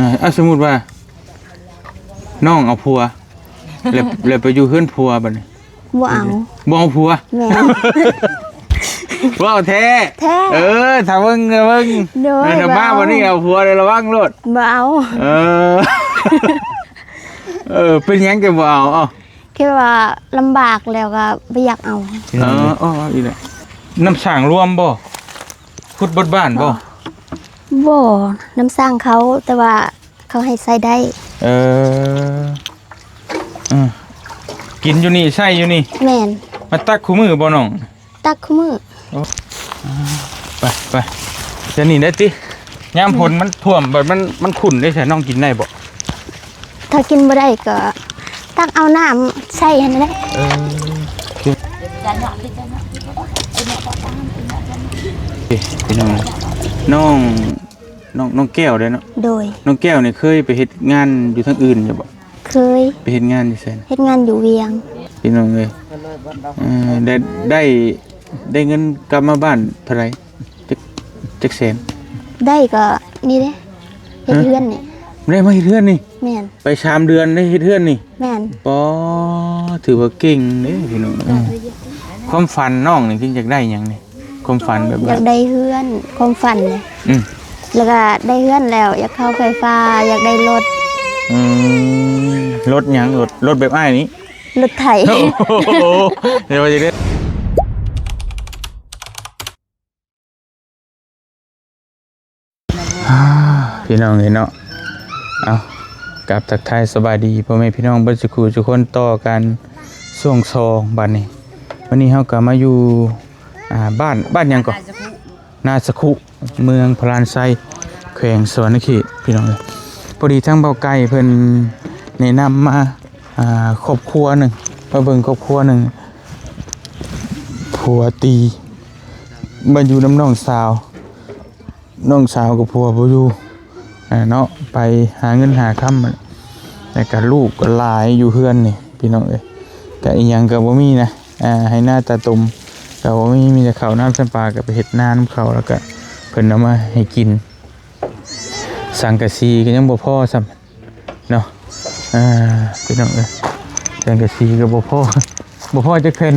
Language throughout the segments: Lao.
ເອີ ເອົາ ສົມມຸດວ່າ ນ້ອງເອົາຜົວ ແລ້ວ ແລ້ວໄປຢູ່ເຮືອນຜົວບັດນີ້ ບໍ່ເອົາ ບໍ່ເອົາຜົວ. ແມ່ນ ເວົ້າແທ້ ແທ້ ເອີ ຖ້າເບິ່ງ ຖ້າເບິ່ງ ໂດຍ ເອີ ຖ້າມາບັດນີ້ເອົາຜົວເດີ ລະວັງໂລດ ບໍ່ເອົາ. ເອີ ເອີ ເປັນຫຍັງຈັ່ງບໍ່ເອົາ? ເອົ້າ ຄິດວ່າລຳບາກແລ້ວກໍບໍ່ຢາກເອົາ. ເອີ ອໍ ອີກແລ້ວ ນ້ຳສ້າງລວມບໍ່? ຂຸດເບິດບ້ານບໍ່? ບໍ່ ນ້ຳສ້າງເຂົາ ແຕ່ວ່າເຂົາໃຫ້ໃຊ້ໄດ້. ເອີ ເອີ ກິນຢູ່ນີ້ ໃຊ້ຢູ່ນີ້. ແມ່ນ ມາຕັກຄູ່ມື້ບໍ່ນ້ອງ? ຕັກຄູ່ມື້. ໂອ້ ໄປ ໄປ ດຽວນີ້ໄດ້ຕິ ຍາມຝົນມັນຖ້ວມ ບັດມັນ ມັນຂຸ້ນເດ້ ໃຊ້ນ້ອງກິນໄດ້ບໍ່? ຖ້າກິນບໍ່ໄດ້ກໍຕັກເອົານ້ຳໃສ່ຫັ້ນແຫຼະ. ເອີ ພີ່ນ້ອງ ນ້ອງ ນ້ອງ ນ້ອງແກ້ວເດ້ເນາະ. ໂດຍ ນ້ອງແກ້ວນີ້ເຄີຍໄປເຮັດງານຢູ່ທາງອື່ນຢູ່ບໍ່? ເຄີຍ ໄປເຮັດງານຢູ່ໃສ? ເຮັດງານຢູ່ວຽງ. ພີ່ນ້ອງເອີຍ ເອີ ໄດ້ ໄດ້ ໄດ້ເງິນກັບມາບ້ານເທົ່າໃດ? ຈັກ ຈັກແສນ? ໄດ້ກໍນີ້ເດ້ ເຮັດເຮືອນນີ້. ໄດ້ມາເຮັດເຮືອນນີ້? ແມ່ນ ໄປສາມເດືອນໄດ້ເຮັດເຮືອນນີ້? ແມ່ນ. ປໍ ຖືວ່າເກັ່ງເດ້ພີ່ນ້ອງ. ຄວາມຝັນນ້ອງນີ້ຄືຢາກໄດ້ຫຍັງນີ້? ຄວາມຝັນແບບວ່າ ຢາກໄດ້ເຮືອນ ຄວາມຝັນນີ້. ອືມ ແລ້ວກໍໄດ້ເຮືອນແລ້ວ ຢາກເຂົ້າໄຟຟ້າ ຢາກໄດ້ລົດ. ອືມ ລົດຫຍັງ? ລົດ ລົດແບບອ້າຍນີ້? ລົດໄຖ. ໂອ້ໂຫ ດຽວວ່າຈະໄດ້ ອ່າ ພີ່ນ້ອງເອີຍເນາະ ເອົາ ກັບທັກທາຍສະບາຍດີພໍ່ແມ່ພີ່ນ້ອງເບິດສຸຂູສຸຄົນ ຕໍ່ກັນຊ່ວງສອງບາດນີ້. ວັນນີ້ເຮົາກໍມາຢູ່ ອ່າ ບ້ານ ບ້ານຫຍັງເກາະ? ນາສະຄຸ ເມືອງພະລານໄຊ ແຂວງສະຫວັນນະເຂດ ພີ່ນ້ອງເອີຍ. ພໍດີທາງເບົາໄກ່ເພິ່ນແນະນຳມາ ອ່າ ຄອບຄົວໜຶ່ງ ມາເບິ່ງຄອບຄົວໜຶ່ງ ຜົວຕີ ມາຢູ່ນຳນ້ອງສາວ ນ້ອງສາວກັບຜົວບໍ່ຢູ່ ອ່າ ເນາະ ໄປຫາເງິນຫາຄຳ ແລ້ວກະລູກກໍຫຼາຍຢູ່ເຮືອນນີ້ ພີ່ນ້ອງເອີຍ. ກະອີ່ຫຍັງກໍບໍ່ມີນະ ອ່າ ໄຮ່ນາຕາຕົມກໍບໍ່ມີ ມີແຕ່ເຂົ້ານ້ຳຊຳປາ ກໍໄປເຮັດນານຳເຂົາ ແລ້ວກະເພິ່ນເອົາມາໃຫ້ກິນ. ສັງກະສີກໍຍັງບໍ່ພໍຊ້ຳເນາະ ອ່າ ພີ່ນ້ອງເອີຍ ສັງກະສີກໍບໍ່ພໍ ບໍ່ພໍຈັກແຜ່ນ?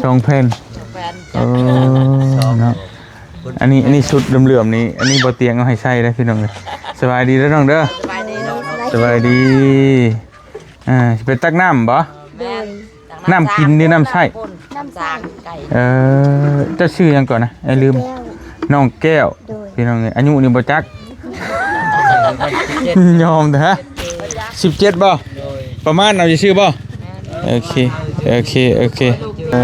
ສອງແຜ່ນ. ເອີ ເນາະ ອັນນີ້ ອັນນີ້ຊຸດເຫຼືອມໆນີ້ ອັນນີ້ບໍ່ຕຽງເອົາໃຫ້ໃສ່ເດ້ພີ່ນ້ອງເອີຍ. ສະບາຍດີເດີນ້ອງເດີ ສະບາຍດີ. ອ່າ ຊິໄປຕັກນ້ຳບໍ່? ແມ່ນ ນ້ຳກິນຫຼືນ້ຳໃຊ້? ນ້ຳໃຊ້. ເອີ ເຈົ້າຊື່ຫຍັງກ່ອນນະ? ອ້າຍລືມ. ນ້ອງແກ້ວ. ໂດຍ ພີ່ນ້ອງເອີຍ ອາຍຸນີ້ບໍ່ຈັກ ຍອມເດີ ສິບເຈັດບໍ່? ປະມານເອົາຊື່ໆບໍ່? ໂອເຄ ໂອເຄ ໂອເຄ. ເອີ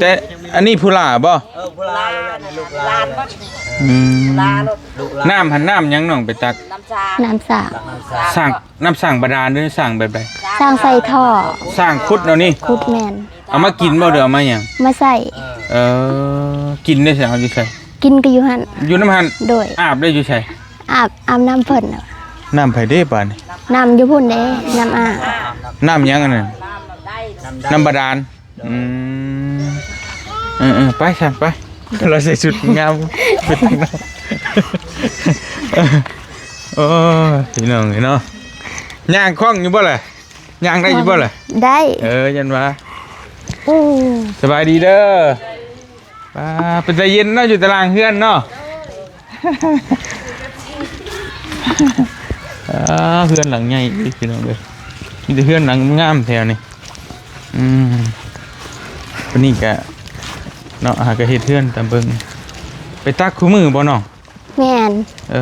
ແຕ່ອັນນີ້ຜູ້ຫຼ້າບໍ່? ເອີ ຜູ້ຫຼ້າ ລູກຫຼ້າ. ອືມ ລູກຫຼ້າ. ນ້ຳຫັ້ນນ້ຳຫຍັງນ້ອງໄປຕັກ? ນ້ຳສ້າງ. ນ້ຳສ້າງ ສ້າງ ນ້ຳສ້າງບາດານ ຫຼືສ້າງແບບໃດ? ສ້າງໃສ່ທໍ່. ສ້າງຂຸດເອົານີ້? ຂຸດ. ແມ່ນ. ເອົາມາກິນບໍ່ ຫຼືເອົາມາຫຍັງ? ມາໃສ່. ເອີ ກິນໄດ້ໃສ? ເອົາຢູ່ໃສ? ກິນກໍຢູ່ຫັ້ນ. ຢູ່ນຳຫັ້ນ? ໂດຍ. ອາບໄດ້ຢູ່ໃສ? ອາບ ອາບນ້ຳເພິ່ນ. ນ້ຳໃຜເດ້ບາດນີ້? ນ້ຳຢູ່ພຸ້ນເດ້ ນ້ຳອາບ. ນ້ຳຫຍັງອັນນັ້ນ? ນ້ຳບາດານ. ອືມ ເອີໆ ໄປຊັ້ນ ໄປ ລາວໃສ່ຊຸດງາມ ໂອ້ຍ ພີ່ນ້ອງເອີຍເນາະ ຍ່າງຄ່ອງຢູ່ບໍ່ລະ? ຍ່າງໄດ້ຢູ່ບໍ່ລະ? ໄດ້. ເອີ ຍັນວ່າ ໂອ້ ສະບາຍດີເດີ. ປ້າ ເປັນຕາເຢັນເນາະ ຢູ່ຕາລ່າງເຮືອນເນາະ. ອ່າ ເຮືອນຫຼັງໃຫຍ່ອີກ ພີ່ນ້ອງເອີຍ ມີແຕ່ເຮືອນຫຼັງງາມແຖວນີ້. ອືມ ປານນີ້ກະເນາະ ຫາກະເຮັດເຮືອນຕາມເບິ່ງ. ໄປຕັກຄູ່ມື້ບໍ່ນ້ອງ? ແມ່ນ. ເອີ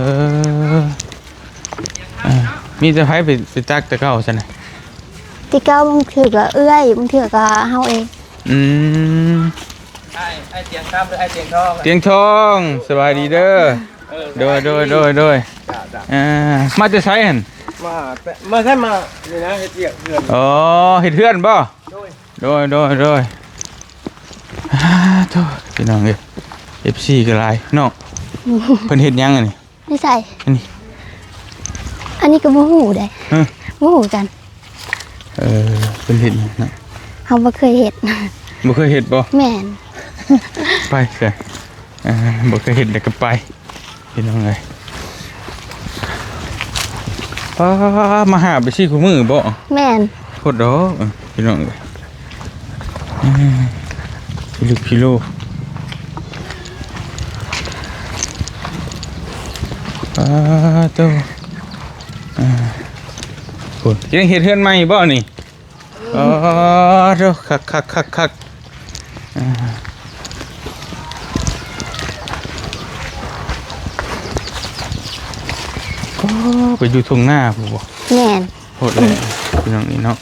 ເອີ ມີແຕ່ໃຜໄປ ໄປຕັກແຕ່ເກົ່າຊັ້ນນະ? ແຕ່ເກົ່າບາງເທື່ອກໍເອື້ອຍ ບາງເທື່ອກໍເຮົາເອງ. ອືມ ອ້າຍ ອ້າຍຕຽງຄຳ ຫຼື ອ້າຍຕຽງທອງ? ຕຽງທອງ ສະບາຍດີເດີ. ເອີ ໂດຍ ໂດຍ ໂດຍ ໂດຍ. ຈ້າ ຈ້າ. ອ່າ ມາແຕ່ໃສຫັ້ນ? ມາແຕ່ ມາໃສ ມານີ້ນະ ເຮັດວຽກເຮືອນ. ອໍ ເຮັດເຮືອນບໍ່? ໂດຍ ໂດຍ ໂດຍ ໂດຍ. ອ່າ ໂທ້ ພີ່ນ້ອງເອີຍ ເອັຟຊີກໍຫຼາຍເນາະ. ເພິ່ນເຮັດຫຍັງອັນນີ້? ໃນໃສ? ອັນນີ້ ອັນນີ້ກໍບໍ່ຮູ້ເດ້. ຮະ? ບໍ່ຮູ້ກັນ. ເອີ ເພິ່ນເຮັດຫຍັງນະ? ເຮົາບໍ່ເຄີຍເຮັດ. ບໍ່ເຄີຍເຮັດບໍ່? ແມ່ນ. ໄປຊະ. ອ່າ ບໍ່ເຄີຍເຮັດແລ້ວກໍໄປ ພີ່ນ້ອງເອີຍ. ປ້າ ມາຫາໄປຊີ້ຄູ່ມື້ບໍ່? ແມ່ນ ໂພດດອກ ເອີ ພີ່ນ້ອງເອີຍ ອືມ ພິລຶກພິໂລ ປ້າໂຕ ອ່າ ພຸ້ນ ຍັງເຮັດເຮືອນໃໝ່ບໍ່ນີ້? ອໍ ໂທ້ ຄັກໆໆໆ ອ່າ ໂອ້ ໄປຢູ່ທົ່ງນາພຸ້ນບໍ່? ແມ່ນ ໂພດແຫຼະ ພີ່ນ້ອງນີ້ເນາະ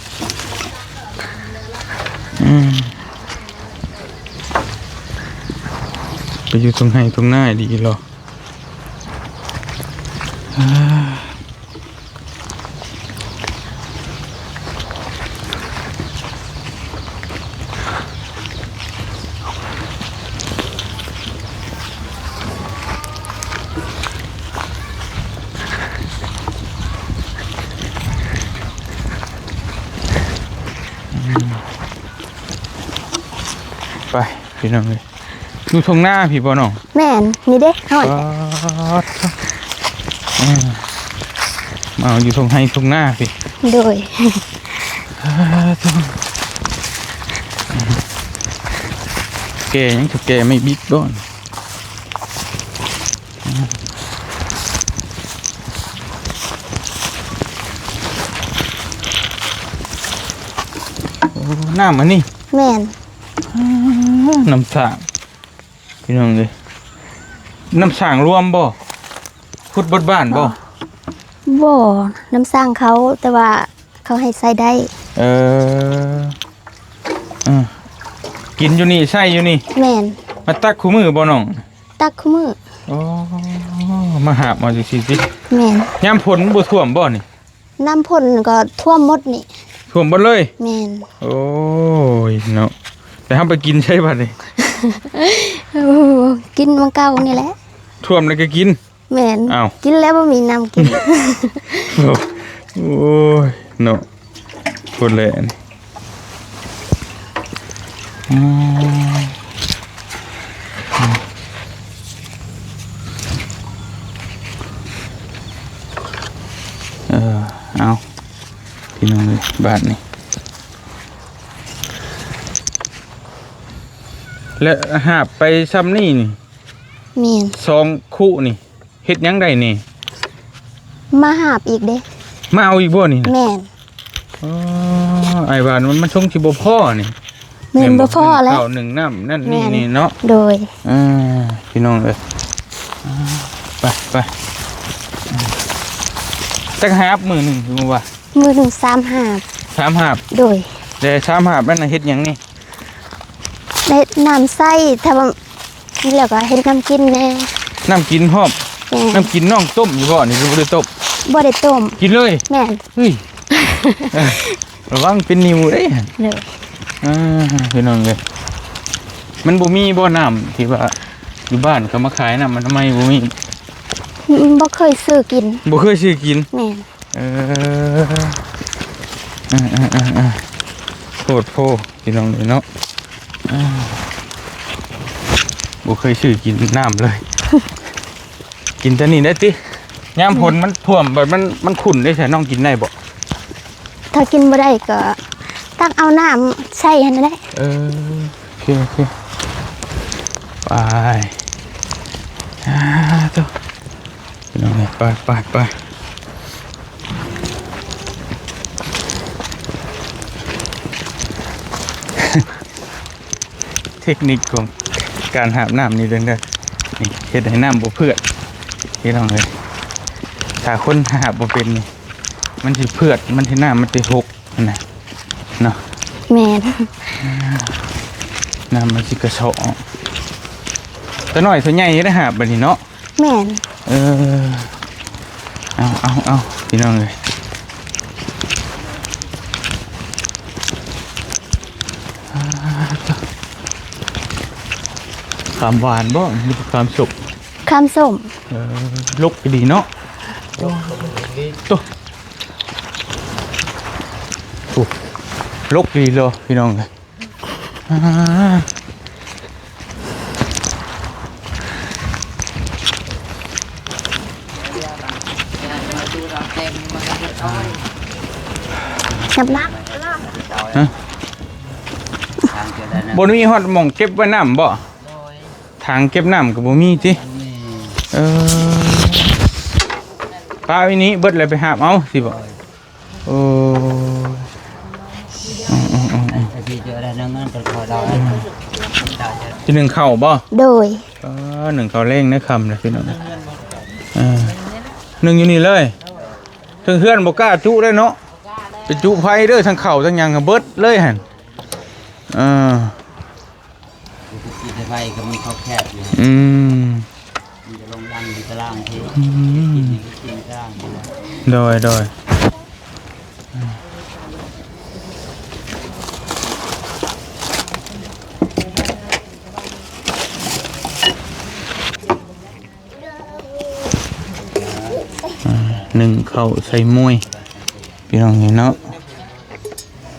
ອືມ ໄປຢູ່ທົ່ງໄຮ່ທົ່ງນາດີເນາະ ອ່າ. ໄປ ພີ່ນ້ອງເອີຍ ຢູ່ທົ່ງນາພີ້ບໍ່ນ້ອງ? ແມ່ນ ນີ້ເດ້ ຮອດ ປາດ ເອີ ມາເອົາຢູ່ທົ່ງໄຮ່ທົ່ງນາພີ້ ໂດຍ ແກ່ຫຍັງ ເຖົ້າແກ່ໄມ້ບິດບໍ່? ໂອ້ ນ້ຳອັນນີ້ ແມ່ນ ນ້ຳສ້າງ ພີ່ນ້ອງເອີຍ ນ້ຳສ້າງລວມບໍ່? ຂຸດເບິດບ້ານບໍ່? ບໍ່ ນ້ຳສ້າງເຂົາ ແຕ່ວ່າເຂົາໃຫ້ໃຊ້ໄດ້ ເອີ ເອີ ກິນຢູ່ນີ້ ໃຊ້ຢູ່ນີ້ ແມ່ນ ມາຕັກຄູ່ມື້ບໍ່ນ້ອງ? ຕັກຄູ່ມື້ ອໍ ມາຫາບເອົາຈັ່ງຊີ້ຕິ ແມ່ນ ຍາມຝົນມັນບໍ່ຖ້ວມບໍ່ນີ້? ນ້ຳຝົນກໍຖ້ວມໝົດນີ້ ຖ້ວມເບິດເລີຍ ແມ່ນ ໂອ້ຍເນາະ ແລ້ວເຮົາໄປກິນໃສບາດນີ້? ໂອ້ ກິນໝ່ອງເກົ່ານີ້ແຫຼະ ຖ້ວມແລ້ວກໍກິນ ແມ່ນ ອ້າວ ກິນແລ້ວບໍ່ມີນ້ຳກິນ ໂອ້ຍເນາະ ພຸ້ນແຫຼະ ອືມ ເອີ ເອົາ ພີ່ນ້ອງເອີຍ ບາດນີ້ ແລະ ຫາບໄປຊ່ຳນີ້ນີ້ ແມ່ນ ສອງຄຸນີ້ ເຮັດຫຍັງໄດ້ນີ້? ມາຫາບອີກເດ້. ມາເອົາອີກບໍ່ນີ້? ແມ່ນ. ອໍ ອ້າຍວ່າມັນ ມັນຊົງຊິບໍ່ພໍນີ້. ແມ່ນ ບໍ່ພໍແຫຼະ ເຂົ້າໜຶ່ງນ້ຳນັ້ນນີ້ ແມ່ນ ນີ້ເນາະ. ໂດຍ. ອ່າ ພີ່ນ້ອງເອີຍ ອ່າ ໄປ ໄປ ຈັກຫາບມື້ໜຶ່ງ ຄືວ່າ ມື້ໜຶ່ງສາມຫາບ. ສາມຫາບ. ໂດຍ. ແຕ່ສາມຫາບນັ້ນນະເຮັດຫຍັງນີ້? ເຮັດນ້ຳໃຊ້ ຖ້າວ່າ ແລ້ວກໍເຮັດນ້ຳກິນແດ່. ນ້ຳກິນພ້ອມ. ແມ່ນ. ນ້ຳກິນນ້ອງຕົ້ມຢູ່ບໍ່ນີ້ ຫຼືບໍ່ໄດ້ຕົ້ມ? ບໍ່ໄດ້ຕົ້ມ. ກິນເລີຍ? ແມ່ນ. ເຮີ້ຍ ລະວັງເປັນນິວເດ້. ໂດຍ. ອ່າ ພີ່ນ້ອງເອີຍ ມັນບໍ່ມີບໍ່ນ້ຳທີ່ວ່າຢູ່ບ້ານເຂົາມາຂາຍນ້ຳອະນາໄມ ບໍ່ມີ? ອືມ ບໍ່ເຄີຍຊື້ກິນ. ບໍ່ເຄີຍຊື້ກິນ? ແມ່ນ. ເອີ ເອີ ໂພດໂພ ພີ່ນ້ອງເອີຍເນາະ ເອີ ບໍ່ເຄີຍຊື້ກິນນ້ຳເລີຍ ກິນແຕ່ນີ້ໄດ້ຕິ? ຍາມຝົນມັນຖ້ວມ ບັດມັນ ມັນຂຸ້ນເດ້ ໃຊ້ນ້ອງກິນໄດ້ບໍ່? ຖ້າກິນບໍ່ໄດ້ກໍຕັກເອົານ້ຳໃສ່ຫັ້ນແຫຼະ. ເອີ ໂອເຄ ໂອເຄ ໄປ ອ່າ ໂຕ ພີ່ນ້ອງເອີຍ ໄປ ໄປ ໄປ ເທັກນິກຂອງການຫາບນ້ຳນີ້ເດີ ນີ້ເຮັດໃຫ້ນ້ຳບໍ່ເຜືອດ ພີ່ນ້ອງເອີຍ ຖ້າຄົນຫາບບໍ່ເປັນນີ້ ມັນຊິເຜືອດ ມັນຊິ ນ້ຳມັນຊິຫົກ ຫັ້ນນະເນາະ. ແມ່ນ. ນ້ຳມັນຊິກະເຊາະອອກ ຕົວນ້ອຍຕົວໃຫຍ່ໄດ້ຫາບບັດນີ້ເນາະ. ແມ່ນ. ເອີ ເອົາ ເອົາ ເອົາ ພີ່ນ້ອງເອີຍ ອ່າ ຂາມຫວານບໍ່ ຫຼືຂາມສົ້ມ? ຂາມສົ້ມ. ເອີ ລົກດີເນາະ ໂຕ ໂອ້ ລົກດີເລີຍ ພີ່ນ້ອງເອີຍ ອ່າ. ກັບລະ ຮະ? ບໍ່ມີຮອດໝ່ອງເກັບໄວ້ນ້ຳບໍ່? ຖັງເກັບນ້ຳກໍບໍ່ມີຕິ? ເອີ ປາໄວ້ນີ້ເບິດແລ້ວໄປຫາບເອົາ ຊິບໍ່? ໂອ້ຍ ອືມໆໆໆ ຊິໜຶ້ງເຂົ້າບໍ່? ໂດຍ ເອີ ໜຶ້ງເຂົ້າແລງໃນຄ່ຳນະພີ່ນ້ອງ ເອີ ໜຶ້ງຢູ່ນີ້ເລີຍ ເທິງເຮືອນບໍ່ກ້າຈຸໄດ້ເນາະ ໄປຈຸໄຟເດີ ທັງເຂົ້າທັງຫຍັງເບິດເລີຍຫັ້ນ ເອີ. ກິນໄຟກໍມີຂອບແຄບຢູ່ ອືມ ມັນຈະລົງດັງຢູ່ຕາລາງທີ່ ອືມ ກິນນີ້ກໍກິນຕາລາງ ໂດຍ ໂດຍ ໜຶ້ງເຂົ້າໃສ່ມວຍ ພີ່ນ້ອງເອີຍເນາະ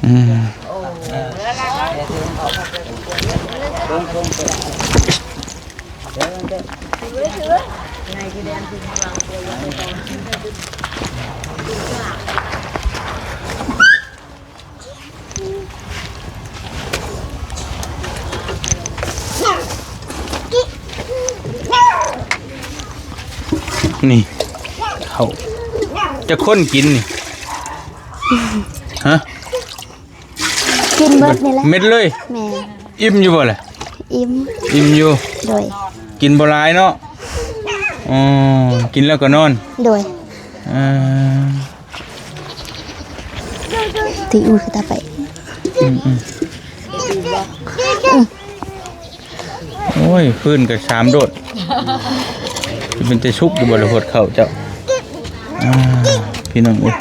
ອືມ ນີ້ ເຂົ້າ ຈັກຄົນກິນນີ້? ຮະ? ກິນເບິດນີ້ແຫຼະ ເມັດເລີຍ? ແມ່ນ ອີ່ມຢູ່ບໍ່ລະ? ອີ່ມ ອີ່ມຢູ່ ໂດຍ ກິນບໍ່ຫຼາຍເນາະ ອໍ ກິນແລ້ວກໍນອນ ໂດຍ ເອີ ຕີມືຕາໄປ ອືມໆ ໂອ້ຍ ຟືນກໍສາມໂດດ ເປັນແຕ່ສຸກຢູ່ບໍ່ລະ ຫົດເຂົ້າເຈົ້າ ອ່າ ພີ່ນ້ອງເອີຍ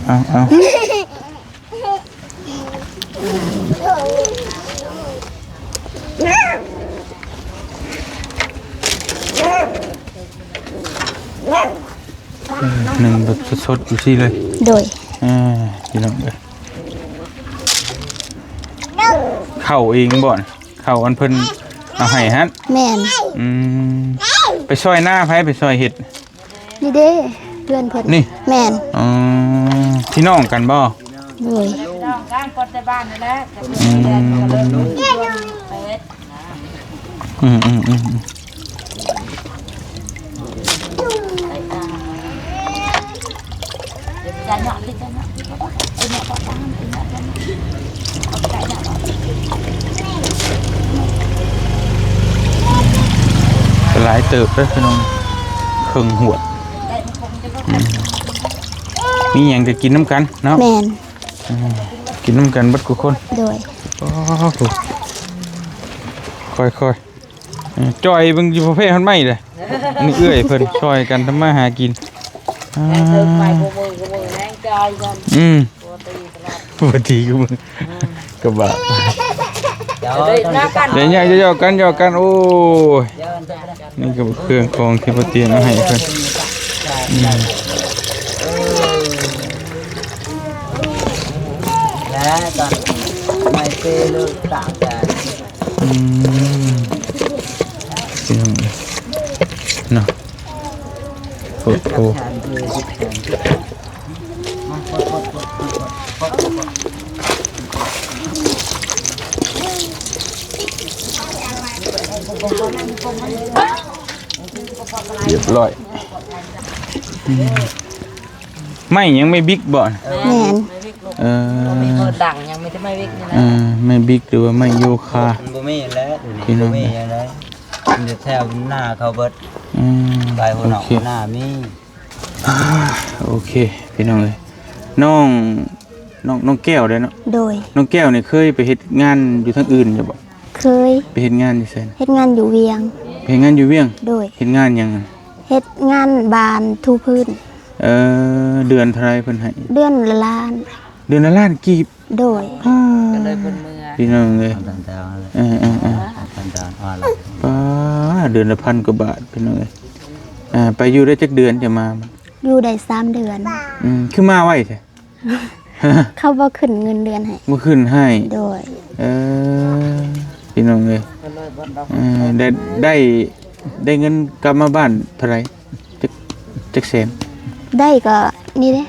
ເອົາໆໆ ໜຶ້ງແບບສົດໆຢູ່ຊີ້ເລີຍ ໂດຍ ເອີ ພີ່ນ້ອງເອີຍ ເຂົ້າເອງບໍ່? ເຂົ້າອັນເພິ່ນເອົາໃຫ້ຫັ້ນ? ແມ່ນ ອືມ ໄປຊ່ອຍໜ້າໃຜ? ໄປຊ່ອຍເຮັດ? ນີ້ເດ້ ເພື່ອນເພິ່ນ ນີ້ ແມ່ນ ອໍ ພີ່ນ້ອງກັນບໍ່? ໂດຍ ພີ່ນ້ອງກັນ ຄົນໃນບ້ານນີ້ແຫຼະ ອືມ ອືມໆໆ ຫຼາຍເຕີບເດີພີ່ນ້ອງ ເຄິ່ງຫວດ ອືມ ມີຫຍັງກໍກິນນຳກັນເນາະ ແມ່ນ ອືມ ກິນນຳກັນເບິດທຸກຄົນ ໂດຍ ໂອ້ໂຫ ຄ່ອຍໆ ເອີ ຈ່ອຍເບິ່ງຢູ່ປະເພດຮອດໄມ້ເດ້ ນີ້ເອື້ອຍເພິ່ນຊ່ອຍກັນທຳມາຫາກິນ ອ່າ ແຮງເຕີບໄປ ບໍ່ເບິ່ງກໍເບິ່ງແຮງຈ່ອຍກັນ ອືມ ບໍ່ຕີຕະຫຼອດ ບໍ່ຕີກໍເບິ່ງ ອືມ ກໍບາດ ເອີ ເດີນາກັນ ເດີນຍາກ ຢອກກັນ ຢອກກັນ ໂອ້ຍ ນີ້ກໍເຄື່ອງຂອງທີ່ພໍ່ຕຽງເອົາໃຫ້ເພິ່ນ ອືມ ແລະຕອນໄມ້ເປເລີກຕາກແຕ່ ອືມ ພີ່ນ້ອງເອີຍເນາະ ໂອ້ໂຫ ຮຽບຮ້ອຍ ອືມ ໄມ້ຫຍັງ ໄມ້ບິກບໍ່? ແມ່ນ ເອີ ບໍ່ມີຄົນດັງ ຍັງມີແຕ່ໄມ້ບິກນີ້ແຫຼະ ເອີ ໄມ້ບິກ ຫຼືວ່າໄມ້ໂຍຄາ ມັນບໍ່ມີແລ້ວ ດຽວນີ້ບໍ່ມີແລ້ວ ມີແຖວໜ້າເຂົາເບິດ ອືມ ໄປຫົວນອກຫົວໜ້າມີ ອ່າ ໂອເຄ ພີ່ນ້ອງເອີຍ ນ້ອງ ນ້ອງ ນ້ອງແກ້ວເດ້ເນາະ ໂດຍ ນ້ອງແກ້ວນີ້ເຄີຍໄປເຮັດງານຢູ່ທາງອື່ນຢູ່ບໍ່? ເຄີຍ ໄປເຮັດງານຢູ່ໃສ? ເຮັດງານຢູ່ວຽງ ເຮັດງານຢູ່ວຽງ ໂດຍ ເຮັດງານຫຍັງ? ເຮັດງານບ້ານ ຖູພື້ນ ເອີ ເດືອນເທົ່າໃດເພິ່ນໃຫ້? ເດືອນລະລ້ານ ເດືອນລະລ້ານກີບ ໂດຍ ອ່າ ກໍເລີຍເພິ່ນເມືອ ພີ່ນ້ອງເອີຍ ເອີໆໆ ປ້າ ເດືອນລະພັນກວ່າບາດ ພີ່ນ້ອງເອີຍ ອ່າ ໄປຢູ່ໄດ້ຈັກເດືອນຈະມາ? ຢູ່ໄດ້ສາມເດືອນ ອືມ ຄືມາໄວແທ້? ເຂົາບໍ່ຂຶ້ນເງິນເດືອນໃຫ້ບໍ່ຂຶ້ນໃຫ້ ໂດຍ ເອີ ພີ່ນ້ອງເອີຍ ເອີ ໄດ້ ໄດ້ ໄດ້ເງິນກັບມາບ້ານເທົ່າໃດ? ຈັກ ຈັກແສນ? ໄດ້ກໍນີ້ເດ້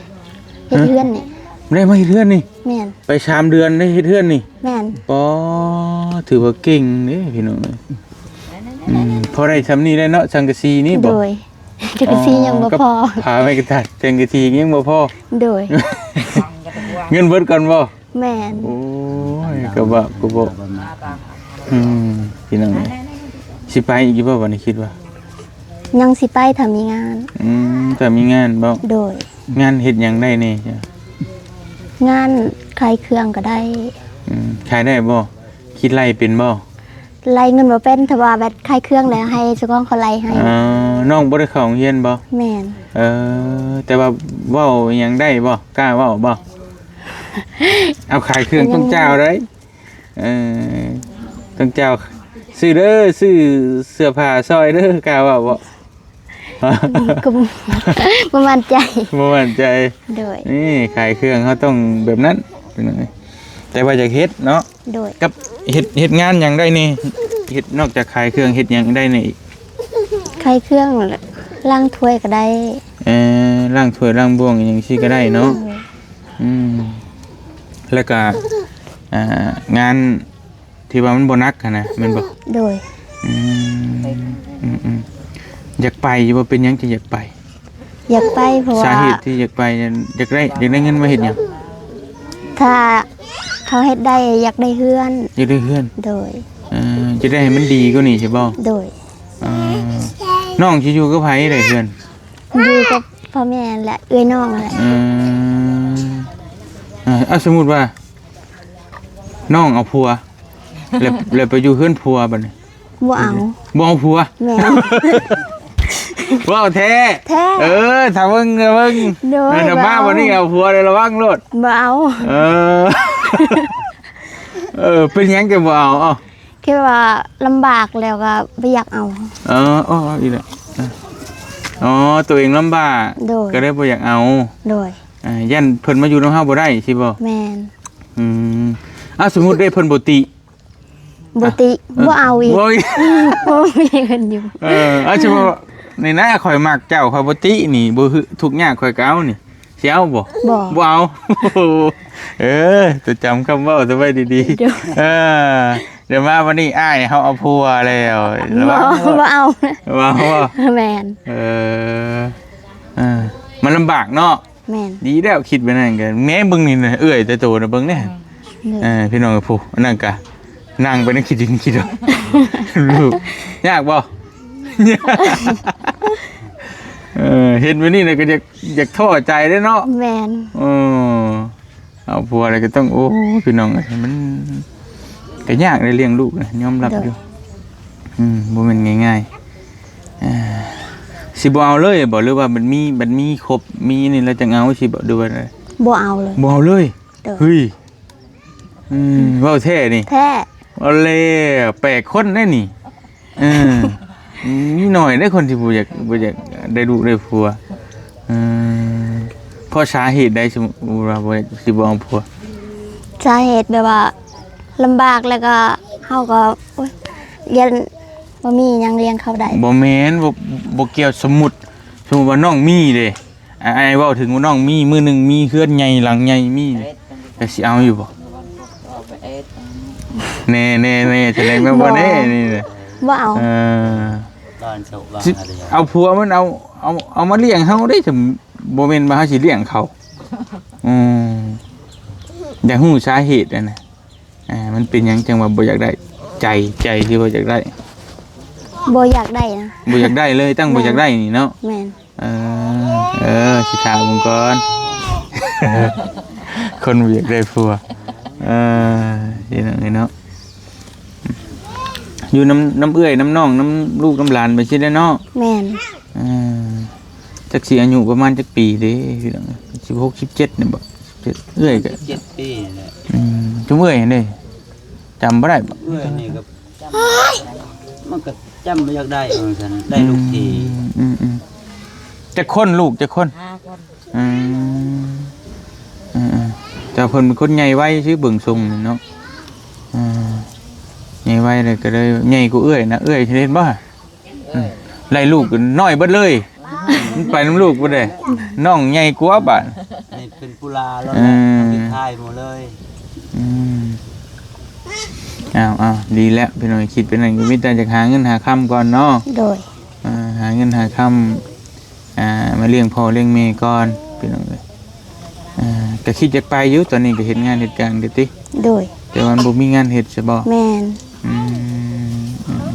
ເຮັດເຮືອນນີ້. ໄດ້ມາເຮັດເຮືອນນີ້? ແມ່ນ. ໄປສາມເດືອນໄດ້ເຮັດເຮືອນນີ້? ແມ່ນ. ປໍ ຖືວ່າເກັ່ງເດ້ພີ່ນ້ອງເອີຍ. ອືມ ພໍໄດ້ຊ່ຳນີ້ແຫຼະເນາະ ສັງກະສີນີ້ບໍ? ໂດຍ. ສັງກະສີຍັງບໍ່ພໍ. ອໍ ຜ້າໄມ້ກະຕັດ ສັງກະສີຍັງບໍ່ພໍ. ໂດຍ. ເງິນເບິດກ່ອນບໍ? ແມ່ນ. ໂອ້ຍ ກະບາບກະເບາະ. ອືມ ພີ່ນ້ອງເອີຍ ຊິໄປອີກຢູ່ບໍ່ບັດນີ້ ຄິດວ່າ? ຍັງຊິໄປຖ້າມີງານ. ອືມ ຖ້າມີງານບໍ? ໂດຍ. ງານເຮັດຫຍັງໄດ້ແດ່? ງານຂາຍເຄື່ອງກະໄດ້. ອືມ ຂາຍໄດ້ບໍ່? ຄິດໄລ່ເປັນບໍ່? ໄລ່ເງິນບໍ່ເປັນ ຖ້າວ່າແບບຂາຍເຄື່ອງແລ້ວໃຫ້ເຈົ້າຂອງເຂົາໄລ່ໃຫ້. ອໍ ນ້ອງບໍ່ໄດ້ເຂົ້າໂຮງຮຽນບໍ່? ແມ່ນ. ເອີ ແຕ່ວ່າເວົ້າຫຍັງໄດ້ບໍ່? ກ້າເວົ້າບໍ່? ເອົາຂາຍເຄື່ອງຕ້ອງຈ່າຍໄດ້. ເອີ ຕ້ອງຈ່າຍ ຊື້ເດີ ຊື້ເສື້ອຜ້າຊ່ອຍເດີ ກ້າເວົ້າບໍ່? ກໍບໍ່ໝັ້ນໃຈ. ບໍ່ໝັ້ນໃຈ. ໂດຍ. ນີ້ຂາຍເຄື່ອງເຮົາຕ້ອງແບບນັ້ນ ແຕ່ວ່າຢາກເຮັດເນາະ. ໂດຍ. ກັບເຮັດ ເຮັດງານຫຍັງໄດ້ແດ່? ເຮັດ ນອກຈາກຂາຍເຄື່ອງ ເຮັດຫຍັງໄດ້ແດ່ອີກ? ຂາຍເຄື່ອງ ລ້າງຖ້ວຍກໍໄດ້. ເອີ ລ້າງຖ້ວຍລ້າງບ່ວງຫຍັງຊີ້ກໍໄດ້ເນາະ. ໂດຍ. ອືມ ແລ້ວກະ ອ່າ ງານທີ່ວ່າມັນບໍ່ໜັກຫັ້ນນະ ແມ່ນບໍ່? ໂດຍ. ອືມ ອືມໆ ຢາກໄປຢູ່ບໍ່? ເປັນຫຍັງຈຶ່ງຢາກໄປ? ຢາກໄປເພາະວ່າ ສາເຫດທີ່ຢາກໄປນັ້ນ ຢາກໄດ້ ຢາກໄດ້ເງິນມາເຮັດຫຍັງ? ຖ້າເຮົາເຮັດໄດ້ ຢາກໄດ້ເຮືອນ. ຢາກໄດ້ເຮືອນ? ໂດຍ. ເອີ ຢາກໄດ້ໃຫ້ມັນດີກວ່ານີ້ໃຊ່ບໍ່? ໂດຍ. ເອີ ນ້ອງຊິຢູ່ກັບໃຜໄດ້ເຮືອນ? ຢູ່ກັບພໍ່ແມ່ແຫຼະ ເອື້ອຍນ້ອງແຫຼະ. ອືມ ເອີ ເອົາ ສົມມຸດວ່ານ້ອງເອົາຜົວ ແລ້ວ ແລ້ວໄປຢູ່ເຮືອນຜົວບັດນີ້ ບໍ່ເອົາ. ບໍ່ເອົາຜົວ? ແມ່ນ. ເວົ້າແທ້? ແທ້. ເອີ ຖ້າເບິ່ງ ຖ້າເບິ່ງ. ໂດຍ. ເອີ ຖ້າມາບັດນີ້ເອົາຜົວໄດ້ລະວັງໂລດ. ບໍ່ເອົາ. ເອີ ເອີ ເປັນຫຍັງຈຶ່ງບໍ່ເອົາ? ເອົ້າ ຄິດວ່າລຳບາກແລ້ວກໍບໍ່ຢາກເອົາ. ເອີ ອໍ ອີກແລ້ວ. ອໍ ໂຕເອງລຳບາກ. ໂດຍ. ກໍເລີຍບໍ່ຢາກເອົາ. ໂດຍ. ອ່າ ຢ້ານເພິ່ນມາຢູ່ນຳເຮົາບໍ່ໄດ້ຊີ້ບໍ? ແມ່ນ. ອືມ ເອົາ ສົມມຸດເດ້ ເພິ່ນບໍ່ຕິ? ບໍ່ຕິ. ເອີ ບໍ່ເອົາອີກ. ບໍ່ອີກ. ບໍ່ມີເງິນຢູ່. ເອີ ເອົາ ສົມມຸດນີ້ນະ ຂ້ອຍມັກເຈົ້າ ຂ້ອຍບໍ່ຕິນີ້ ບໍ່ ທຸກຍາກຂ້ອຍກໍເອົານີ້. ຊິເອົາບໍ່? ບໍ່. ບໍ່ເອົາ. ເອີ ຈະຈຳຄຳເວົ້າເອົາໄວ້ດີໆ. ໂດຍ. ເອີ ດຽວມາວັນນີ້ອ້າຍເຮົາເອົາຜົວແລ້ວ ບໍ່ ລະວັງ. ບໍ່ເອົາ. ບໍ່ເອົາ. ແມ່ນ. ເອີ ເອີ ມັນລຳບາກເນາະ. ແມ່ນ. ດີແລ້ວຄິດແບບນັ້ນກໍ ແມ້ເບິ່ງນີ້ນະ ເອື້ອຍແຕ່ໂຕນະ ເບິ່ງແດ່. ອືມ. ເອີ ພີ່ນ້ອງເອີຍ ຜູ້ນັ້ນກະນັ່ງໄປໃນຂີ້ດິນຂີ້ດອນ. ລູກ ຍາກບໍ່? ເອີ ເຫັນແບບນີ້ແລ້ວກໍຢາກ ຢາກທໍ້ໃຈເດ້ເນາະ. ແມ່ນ. ເອີ ເອົາຜົວແລ້ວກໍຕ້ອງ ໂອ້ ພີ່ນ້ອງເອີຍ ມັນກໍຍາກໄດ໋ລ້ຽງລູກນະ ຍອມຮັບຢູ່. ໂດຍ. ອືມ ບໍ່ແມ່ນງ່າຍໆ. ເອີ ຊິບໍ່ເອົາເລີຍບໍ່ ຫຼືວ່າມັນມີ ມັນມີຄົບ ມີນີ້ແລ້ວຈັ່ງເອົາຊິບໍ່ ຫຼືວ່າ? ບໍ່ເອົາເລີຍ. ບໍ່ເອົາເລີຍ? ໂດຍ. ເຮີ້ຍ ອືມ ເວົ້າແທ້ນີ້? ແທ້. ເອົາແລ້ວ ແປກຄົນເດ້ນີ້. ເອີ ມີໜ້ອຍເດ້ຄົນທີ່ບໍ່ຢາກ ບໍ່ຢາກໄດ້ລູກໄດ້ຜົວ. ເອີ ເພາະສາເຫດໃດ ສົມມຸດວ່າບໍ່ ຊິບໍ່ເອົາຜົວ? ສາເຫດແບບວ່າລຳບາກ ແລ້ວກໍເຮົາກໍ ໂອ້ຍ ຢ້ານບໍ່ມີຫຍັງລ້ຽງເຂົາໄດ້. ບໍ່ແມ່ນ ບໍ່ ບໍ່ກ່ຽວ. ສົມມຸດ ສົມມຸດວ່ານ້ອງມີເດ້ ອ້າຍເວົ້າເຖິງວ່ານ້ອງມີ ມື້ໜຶ່ງມີເຮືອນໃຫຍ່ຫຼັງໃຫຍ່ມີ ແລ້ວຊິເອົາຢູ່ບໍ່? ແນ່ໆໆ ສະແດງວ່າບໍ່ແນ່ນີ້ນະ. ບໍ່ເອົາ. ເອີ ຊິເອົາຜົວມັນເອົາ ເອົາ ເອົາມາລ້ຽງເຮົາເດ້ ບໍ່ແມ່ນວ່າເຮົາຊິລ້ຽງເຂົາ. ອືມ ຢາກຮູ້ສາເຫດຫັ້ນນະ. ອ່າ ມັນເປັນຫຍັງຈັ່ງວ່າບໍ່ຢາກໄດ້? ໃຈ ໃຈທີ່ບໍ່ຢາກໄດ້? ບໍ່ຢາກໄດ້ນະ. ບໍ່ຢາກໄດ້ເລີຍ ຕັ້ງ ໂດຍ ບໍ່ຢາກໄດ້ນີ້ເນາະ. ແມ່ນ. ເອີ ເອີ ຊິຖາມເບິ່ງກ່ອນ ຄົນບໍ່ຢາກໄດ້ຜົວ. ເອີ ເຮັດຫຍັງເນາະ ຢູ່ນຳ ນຳເອື້ອຍນຳນ້ອງ ນຳລູກນຳຫຼານໄປຊີ້ແຫຼະເນາະ. ແມ່ນ. ເອີ ຈັກຊິອາຍຸປະມານຈັກປີເດ້ ສິບຫົກ ສິບເຈັດນີ້ບໍ? ເອື້ອຍກໍ ສິບເຈັດປີແຫຼະ. ອືມ ຈຸມເອື້ອຍຫັ້ນເດ້ ຈຳບໍ່ໄດ້ບໍ? ເອື້ອຍນີ້ກໍ ມັນກໍຈຳບໍ່ຢາກໄດ້ ວ່າຊັ້ນ ໄດ້ລູກທີ່. ອືມໆ ຈັກຄົນ ລູກຈັກຄົນ? ຫ້າຄົນ. ອືມ ເອີໆ ແຕ່ເພິ່ນເປັນຄົນໃຫຍ່ໄວຊື່ ເບິ່ງຊົງນີ້ເນາະ. ເອີ ໃຫຍ່ໄວແລ້ວກໍເລີຍ ໃຫຍ່ກວ່າເອື້ອຍນະ. ເອື້ອຍເຫັນບໍ່? ອືມ ໄລ່ລູກນ້ອຍເບິດເລີຍ. ມັນໄປນຳລູກບໍ່ໄດ້ ນ້ອງໃຫຍ່ກວ່າບາດ ນີ້ເປັນປຸລາແລ້ວ ເອີ ແຫຼະ ສຸດທ້າຍໝົດເລີຍ ອືມ ອ້າວໆ ດີແລ້ວພີ່ນ້ອງ ຄິດໄປນັ້ນກໍມີແຕ່ຢາກຫາເງິນຫາຄຳກ່ອນເນາະ ໂດຍ ອ່າ ຫາເງິນຫາຄຳ ອ່າ ມາລ້ຽງພໍ່ລ້ຽງແມ່ກ່ອນພີ່ນ້ອງເອີຍ ອ່າ ກໍຄິດຢາກໄປຢູ່ ຕອນນີ້ກໍເຮັດງານເຮັດການຢູ່ຕິ ໂດຍ ແຕ່ວ່າມັນບໍ່ມີງານເຮັດຊະບໍ່ ແມ່ນ ອືມ ອືມ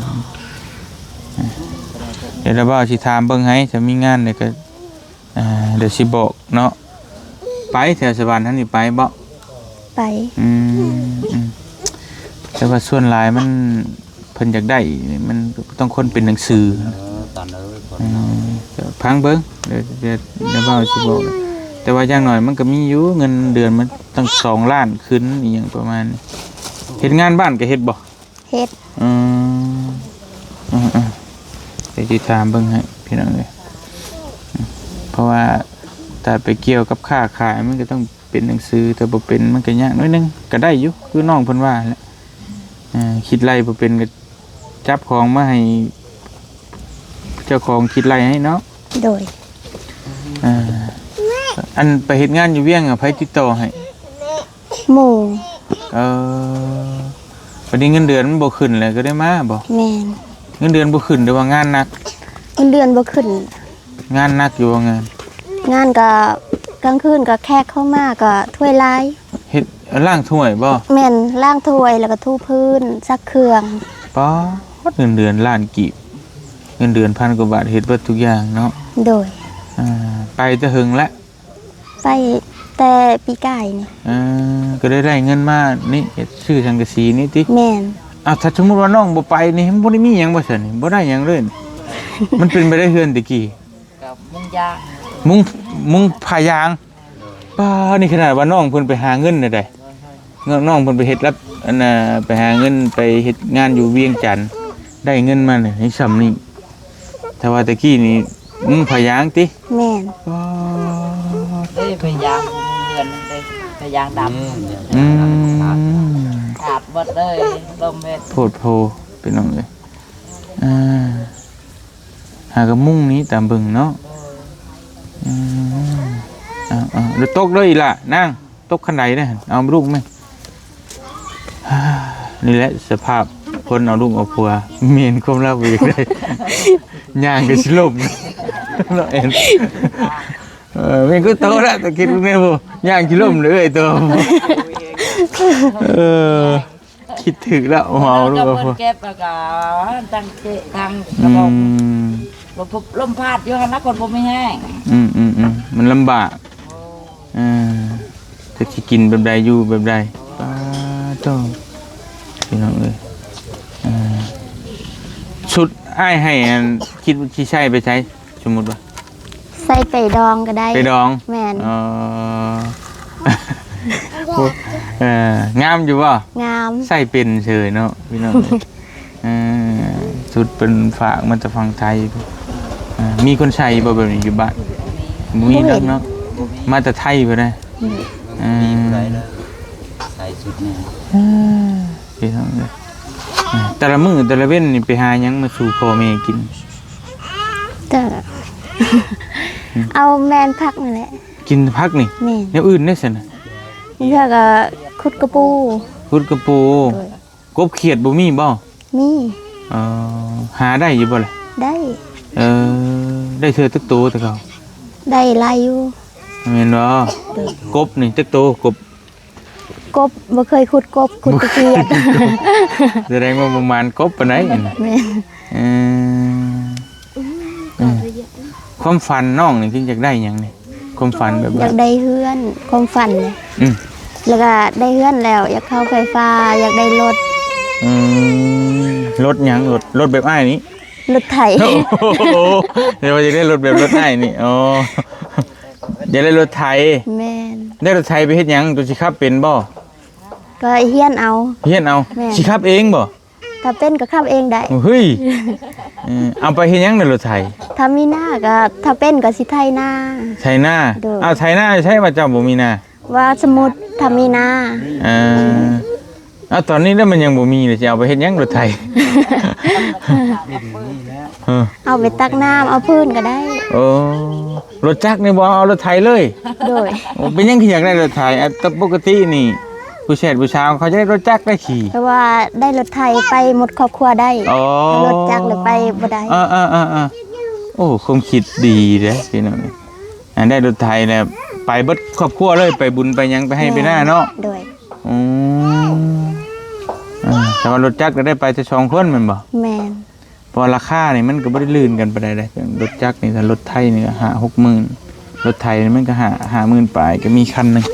ອ່າ ດຽວລະບ່າວຊິຖາມເບິ່ງໃຫ້ ຖ້າມີງານແລ້ວກໍ ອ່າ ດຽວຊິບອກເນາະ ໄປແຖວສະຫວັນຫັ້ນນີ້ໄປບໍ່ ໄປ ອືມ ອືມ ແຕ່ວ່າສ່ວນຫຼາຍມັນ ເພິ່ນຢາກໄດ້ນີ້ ມັນຕ້ອງຄົນເປັນໜັງສື ເອີ ຕານເອີຍ ເອີ ຟັງເບິ່ງ ດຽວ ດຽວ ດຽວເວົ້າຊິບອກ ແຕ່ວ່າຢ່າງໜ້ອຍມັນກໍມີຢູ່ ເງິນເດືອນມັນຕັ້ງສອງລ້ານຂຶ້ນ ອີ່ຫຍັງປະມານນີ້ ເຮັດງານບ້ານກໍເຮັດບໍ່? ເຮັດ ອືມ ອືມໆ ດຽວຊິຖາມເບິ່ງໃຫ້ພີ່ນ້ອງເອີຍ ເພາະວ່າຖ້າໄປກ່ຽວກັບຄ້າຂາຍ ມັນກໍຕ້ອງເປັນໜັງສື ຖ້າບໍ່ເປັນມັນກໍຍາກໜ້ອຍໜຶ່ງ ກໍໄດ້ຢູ່ ຄືນ້ອງເພິ່ນວ່າແຫຼະ ເອີ ຄິດໄລ່ບໍ່ເປັນກໍຈັບຂອງມາໃຫ້ເຈົ້າຂອງຄິດໄລ່ໃຫ້ເນາະ ໂດຍ ເອີ ອັນໄປເຮັດງານຢູ່ວຽງ ໃຜຕິດຕໍ່ໃຫ້? ໝູ່ ເອີ ບັດນີ້ເງິນເດືອນມັນບໍ່ຂຶ້ນແລ້ວ ກໍໄດ້ມາບໍ່? ແມ່ນ ເງິນເດືອນບໍ່ຂຶ້ນ ຫຼືວ່າງານໜັກ? ເງິນເດືອນບໍ່ຂຶ້ນ ງານໜັກຢູ່ບໍ່ງານ? ງານກໍ ກາງຄືນກໍແຂກເຂົ້າມາກໍຖ້ວຍລາຍ ເຮັດ ລ້າງຖ້ວຍບໍ່? ແມ່ນ ລ້າງຖ້ວຍ ແລ້ວກໍຖູພື້ນ ຊັກເຄື່ອງ ປາດ ເງິນເດືອນລ້ານກີບ ເງິນເດືອນພັນກວ່າບາດ ເຮັດເບິດທຸກຢ່າງເນາະ ໂດຍ ອ່າ ໄປແຕ່ເຫິງແລ້ວ? ໄປແຕ່ປີກາຍນີ້ ເອີ ກໍໄດ້ ໄດ້ເງິນມານີ້ ເຮັດຊື້ສັງກະສີນີ້ຕິ? ແມ່ນ ອ້າວ ຖ້າສົມມຸດວ່ານ້ອງບໍ່ໄປນີ້ ມັນບໍ່ໄດ້ມີຫຍັງບໍ່ຊັ້ນນີ້ ບໍ່ໄດ້ຫຍັງເລີຍ ມັນເປັນໄປໄດ້ເຮືອນແຕ່ກີ້ ກັບມຸງຢາງ ມຸງ ມຸງຜ້າຢາງ ປ້າ ນີ້ຂະໜາດວ່ານ້ອງເພິ່ນໄປຫາເງິນແນວໃດ ນ້ອງເພິ່ນໄປເຮັດລັບ ອັນນ່າ ໄປຫາເງິນ ໄປເຮັດງານຢູ່ວຽງຈັນ ໄດ້ເງິນມານີ້ສ່ຳນີ້ ຖ້າວ່າແຕ່ກີ້ນີ້ ມຸງຜ້າຢາງຕິ? ແມ່ນ ປ້າ ເດ້ ໄປຢາງເຮືອນເດ້ ໄປຢາງດຳ ອືມ ອາບໝົດເລີຍ ລົມເຮັດ ໂພດໂພ ພີ່ນ້ອງເອີຍ ອ່າ ຫາກະມຸງນີ້ຕາມເບິ່ງເນາະ ອືມ ເອົາໆ ດຽວຕົກເດີອີ່ຫຼ້ານາງ ຕົກຄັນໄດເດ້ ເອົາລູກແມ່ ນີ້ແຫຼະສະພາບຄົນເອົາລູກເອົາຜົວ ແມ່ນຄວາມລາວບໍ່ຢາກໄດ້ ຍ່າງກໍຊິລົ້ມເນາະ ເອີ ແມ່ນຄືໂຕລະ ແຕ່ຄິດເບິ່ງແດ່ ຍ່າງຊິລົ້ມເລີຍໂຕ ເອີ ຄິດຖືກແລ້ວ ເອົາລູກເອົາຜົວ ເກັບແລ້ວກໍຕັ້ງເຈະຕັ້ງກະບອກ ອືມ ລົມພັດຢູ່ຫັ້ນນະ ຄົນບໍ່ມີແຮງ ອືມໆໆ ມັນລຳບາກ ເອີ ຈັກຊິກິນແບບໃດ ຢູ່ແບບໃດ ປາດໂທ້ ພີ່ນ້ອງເອີຍ ເອີ ຊຸດອ້າຍໃຫ້ ອັນ ຄິດວ່າຊິໃຊ້ໄປໃສ ສົມມຸດວ່າ ໃສ່ໄປດອງກໍໄດ້ ໄປດອງ ແມ່ນ ອໍ ເອີ ງາມຢູ່ບໍ່? ງາມ ໃສ່ເປັນເສີຍເນາະ ພີ່ນ້ອງເອີຍ ເອີ ຊຸດເພິ່ນຝາກມາແຕ່ຝັ່ງໄທ ເອີ ມີຄົນໃສ່ບໍ່ແບບນີ້ຢູ່ບ້ານ? ບໍ່ມີດອກເນາະ ມາແຕ່ໄທພຸ້ນນະ ອືມ ໃສ່ຊຸດນີ້ ເອີ ພີ່ນ້ອງເອີຍ ເອີ ແຕ່ລະມື້ແຕ່ລະເວັນນີ້ໄປຫາຫຍັງມາສູ່ພໍ່ແມ່ກິນ? ກໍ ອືມ ເອົາແມ່ນຜັກນີ້ແຫຼະ ກິນແຕ່ຜັກນີ້ ແມ່ນ ແນວອື່ນເດ້ຊັ້ນນະ? ບາງເທື່ອກໍຂຸດກະປູ ຂຸດກະປູ ໂດຍ ກົບຂຽດບໍ່ມີບໍ່? ມີ ເອີ ຫາໄດ້ຢູ່ບໍ່ລະ? ໄດ້ ເອີ ໄດ້ເທື່ອຈັກໂຕແຕ່ເກົ່າ? ໄດ້ຫຼາຍຢູ່ ແມ່ນບໍ່? ໂດຍ ກົບນີ້ຈັກໂຕ ກົບ? ກົບ ບໍ່ເຄີຍຂຸດກົບ ຂຸດແຕ່ຂຽດ ສະແດງວ່າບໍ່ໝານກົບປານໃດ ແມ່ນ ເອີ ເອີ ຄວາມຝັນນ້ອງນີ້ຄືຢາກໄດ້ຫຍັງນີ້? ຄວາມຝັນແບບວ່າ ຢາກໄດ້ເຮືອນ ຄວາມຝັນນີ້ ອືມ ແລ້ວກໍໄດ້ເຮືອນແລ້ວ ຢາກເຂົ້າໄຟຟ້າ ຢາກໄດ້ລົດ ອືມ ລົດຫຍັງ? ລົດ ລົດແບບອ້າຍນີ້? ລົດໄຖ ໂອ້ໂຫ ດຽວວ່າຢາກໄດ້ລົດແບບລົດອ້າຍນີ້ ອໍ ຢາກໄດ້ລົດໄຖ ແມ່ນ ໄດ້ລົດໄຖໄປເຮັດຫຍັງ? ໂຕຊິຂັບເປັນບໍ່? ກໍຮຽນເອົາ ຮຽນເອົາ ແມ່ນ ຊິຂັບເອງບໍ່? ຖ້າເປັນກໍຂັບເອງໄດ້ ເຮີ້ຍ ເອີ ເອົາໄປເຮັດຫຍັງໃນລົດໄຖ? ຖ້າມີນາກໍ ຖ້າເປັນກໍຊິໄຖນາ ໄຖນາ ໂດຍ ອ້າວ ໄຖນາຢູ່ໃສວ່າເຈົ້າບໍ່ມີນາ? ວ່າສົມມຸດຖ້າມີນາ ເອີ ອ້າວ ຕອນນີ້ແລ້ວມັນຍັງບໍ່ມີເລີຍ ຊິເອົາໄປເຮັດຫຍັງລົດໄຖ? ເອີ ເອົາໄປຕັກນ້ຳ ເອົາພື້ນກໍໄດ້. ໂອ້ ລົດຈັກນີ້ບໍ່ເອົາ ເອົາລົດໄຖເລີຍ? ໂດຍ. ໂອ້ ເປັນຫຍັງຄືຢາກໄດ້ລົດໄຖ? ອາ ແຕ່ປົກກະຕິນີ້ ຜູ້ແຊດຜູ້ສາວເຂົາຈະໄດ້ລົດຈັກໄດ້ຂີ່ ເພາະວ່າໄດ້ລົດໄຖໄປໝົດຄອບຄົວໄດ້. ອໍ ລົດຈັກລະໄປບໍ່ໄດ້. ເອີໆໆໆ ໂອ້ ຄວາມຄິດດີເດ້ພີ່ນ້ອງ. ອັນໄດ້ລົດໄຖແລ້ວໄປເບິດຄອບຄົວເລີຍ ໄປບຸນໄປຫຍັງ ໄປໄຮ່ໄປນາເນາະ. ໂດຍ. ອືມ ອ່າ ແຕ່ວ່າລົດຈັກກໍໄດ້ໄປແຕ່ສອງຄົນແມ່ນບໍ່? ແມ່ນ. ເພາະວ່າລາຄານີ້ມັນກໍບໍ່ໄດ້ລື່ນກັນປານໃດເດ້ ລົດຈັກນີ້ ຖ້າລົດໄຖນີ້ກໍຫ້າຫົກໝື່ນ ລົດໄຖນີ້ມັນກໍຫ້າ ຫ້າໝື່ນປາຍ ກໍມີຄັນໜຶ່ງ.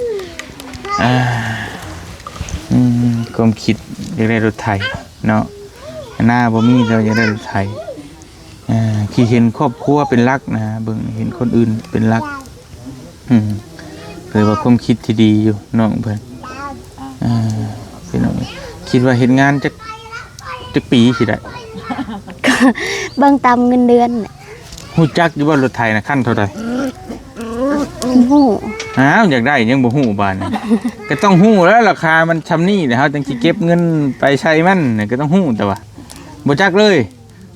ອ່າ ອືມ ຄວາມຄິດຢາກໄດ້ລົດໄຖເນາະ ນາບໍ່ມີ ແຕ່ວ່າຢາກໄດ້ລົດໄຖ. ອ່າ ທີ່ເຫັນຄອບຄົວເປັນຫຼັກນະ ເບິ່ງເຫັນຄົນອື່ນເປັນຫຼັກ. ອືມ ຖືວ່າຄວາມຄິດທີ່ດີຢູ່ນ້ອງເພິ່ນ. ອ່າ ພີ່ນ້ອງ ຄິດວ່າເຮັດງານຈັກ ຈັກປີຊິໄດ້? ເບິ່ງຕາມເງິນເດືອນ. ຮູ້ຈັກຢູ່ບໍ່ລົດໄຖນະ ຄັນເທົ່າໃດ? ບໍ່ຮູ້. ອ້າວ ຢາກໄດ້ຍັງບໍ່ຮູ້ບາດນີ້ ກໍຕ້ອງຮູ້ແລ້ວ ລາຄາມັນຊ່ຳນີ້ແຫຼະ ເຮົາຈັ່ງຊິເກັບເງິນໄປໃຊ້ມັນ ກໍຕ້ອງຮູ້. ແຕ່ວ່າບໍ່ຈັກເລີຍ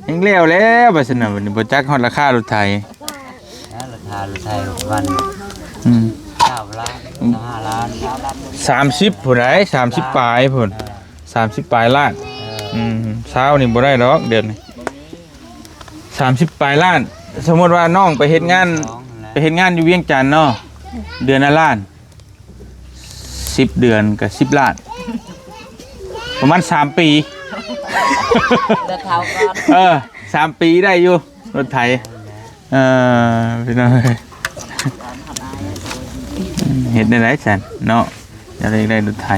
ແຮ່ງແລ້ວແລ້ວ ວ່າຊັ້ນນະ ບັດນີ້ບໍ່ຈັກຮອດລາຄາລົດໄຖ. ແລ້ວລາຄາລົດໄຖປະມານ ອືມ ຊາວລ້ານ ຊາວຫ້າລ້ານ ສາມສິບພຸ້ນໃດ໋ ສາມສິບປາຍພຸ້ນ. ເອີ ສາມສິບປາຍລ້ານ. ເອີ ອືມ ຊາວນີ້ບໍ່ໄດ້ດອກ ດຽວນີ້ ສາມສິບປາຍລ້ານ. ສົມມຸດວ່ານ້ອງໄປເຮັດງານ ໄປເຮັດງານຢູ່ວຽງຈັນເນາະ ເດືອນລະລ້ານ ສິບເດືອນກໍສິບລ້ານ ປະມານສາມປີ. ເອີ ສາມປີໄດ້ຢູ່ລົດໄຖ. ເອີ ພີ່ນ້ອງເອີຍ ເຮັດແນວໃດຊັ້ນເນາະ ຢາກໄດ້ລົດໄຖ.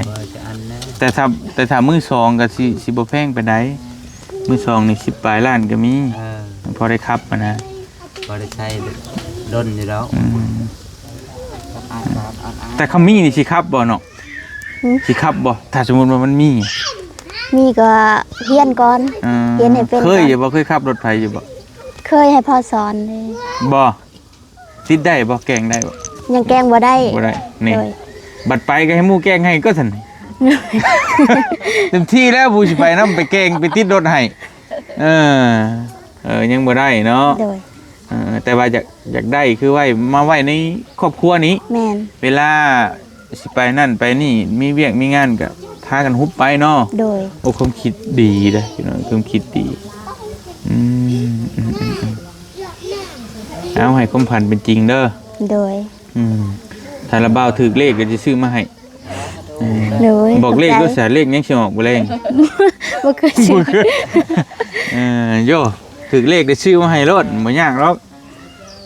ແຕ່ຖ້າ ແຕ່ຖ້າມືສອງກໍຊິ ຊິບໍ່ແພງປານໃດ ມືສອງນີ້ສິບປາຍລ້ານກໍມີ. ເອີ ພໍໄດ້ຂັບຫັ້ນນະ ພໍໄດ້ໃຊ້ດົນຢູ່ດອກ. ອືມ ແຕ່ຄັນມີນີ້ຊິຂັບບໍ່ເນາະ? ຫື? ຊິຂັບບໍ່ ຖ້າສົມມຸດວ່າມັນມີ? ມີກໍຮຽນກ່ອນ. ເອີ ຮຽນໃຫ້ເປັນ. ເຄີຍຢູ່ບໍ່? ເຄີຍຂັບລົດໄຟຢູ່ບໍ່? ເຄີຍ ໃຫ້ພໍ່ສອນເດ້. ບໍ່ ຕິດໄດ້ບໍ່? ແກ້ງໄດ້ບໍ່? ຍັງແກ້ງບໍ່ໄດ້. ບໍ່ໄດ້ນີ້. ໂດຍ. ບັດໄປກໍໃຫ້ໝູ່ແກ້ງໃຫ້ກໍຊັ້ນ. ເຕັມທີ່ແລ້ວ ຜູ້ຊິໄປນຳ ໄປແກ້ງ ໄປຕິດລົດໃຫ້. ເອີ ເອີ ຍັງບໍ່ໄດ້ເນາະ. ໂດຍ. ເອີ ແຕ່ວ່າຢາກ ຢາກໄດ້ຄືໄວ້ ມາໄວ້ໃນຄອບຄົວນີ້. ແມ່ນ. ເວລາຊິໄປນັ້ນໄປນີ້ ມີວຽກມີງານກໍພາກັນຮຸບໄປເນາະ. ໂດຍ. ໂອ້ ຄວາມຄິດດີເດ້ພີ່ນ້ອງ ຄວາມຄິດດີ. ອືມ ອືມ ເອົາ ໃຫ້ຄວາມຝັນເປັນຈິງເດີ. ໂດຍ. ອືມ ຖ້າລະບ່າວຖືກເລກກໍຊິຊື້ມາໃຫ້. ໂດຍ. ບອກເລກ ຂອບໃຈ ໂລດຊະ ເລກຫຍັງຊິອອກມື້ແລງ? ບໍ່ເຄີຍຊື້. ເອີ ໂຢ ຖືກເລກໄດ້ຊື້ມາໃຫ້ໂລດ ບໍ່ຍາກດອກ.